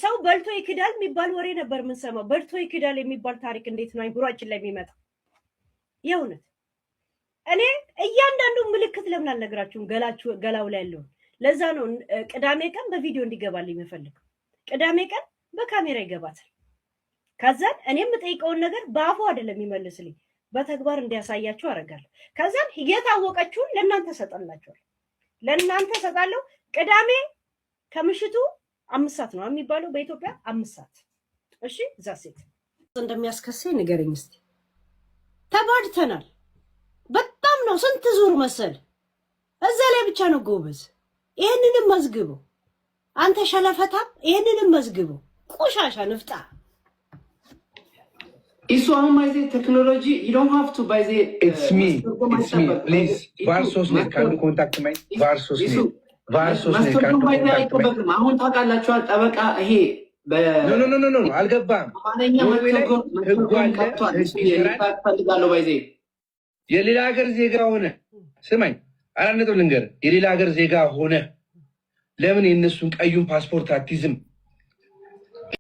ሰው በልቶ ይክዳል የሚባል ወሬ ነበር የምንሰማው። በልቶ ይክዳል የሚባል ታሪክ እንዴት ነው አይምሯችን ላይ የሚመጣ? የእውነት እኔ እያንዳንዱ ምልክት ለምን አልነግራችሁም? ገላችሁ ገላው ላይ ያለውን። ለዛ ነው ቅዳሜ ቀን በቪዲዮ እንዲገባልኝ የምፈልገው። ቅዳሜ ቀን በካሜራ ይገባታል። ከዛን እኔ የምጠይቀውን ነገር በአፉ አይደለም የሚመልስልኝ፣ በተግባር እንዲያሳያችሁ አደርጋለሁ። ከዛን የታወቀችውን ለእናንተ እሰጥላችኋለሁ፣ ለእናንተ እሰጣለሁ። ቅዳሜ ከምሽቱ 5 ሰዓት ነው የሚባለው በኢትዮጵያ 5 ሰዓት። እሺ፣ እዛ ሴት እንደሚያስከሰኝ ንገረኝ እስኪ። ተባድተናል። በጣም ነው፣ ስንት ዙር መሰል እዛ ላይ ብቻ ነው ጎበዝ። ይህንንም መዝግበው አንተ ሸለፈታም፣ ይህንንም መዝግበው ቆሻሻ ንፍጣ። እሱ አሁን by the technology, you don't have to by the It's me, it's me. Please, VAR ሶስት ኔት can contact my VAR ሶስት ኔት VAR ሶስት ኔት can ማስተርጎም by the contact my አይጠበቅም። አሁን ታውቃላችኋል፣ ጠበቃ ይሄ No, no, no, no, no፣ አልገባም። በአማርኛ ኖርዌይ ላይ መተርጎም ህጉ መተርጎም አለ፣ ቀርቷል። ህግ እሱ ይሰራል። ፈልጋለሁ by the የሌላ ሀገር ዜጋ ሆነ፣ ስማኝ፣ አራት ነጥብ ልንገርህ። የሌላ ሀገር ዜጋ ሆነ ለምን የእነሱን ቀዩን ፓስፖርት አትይዝም?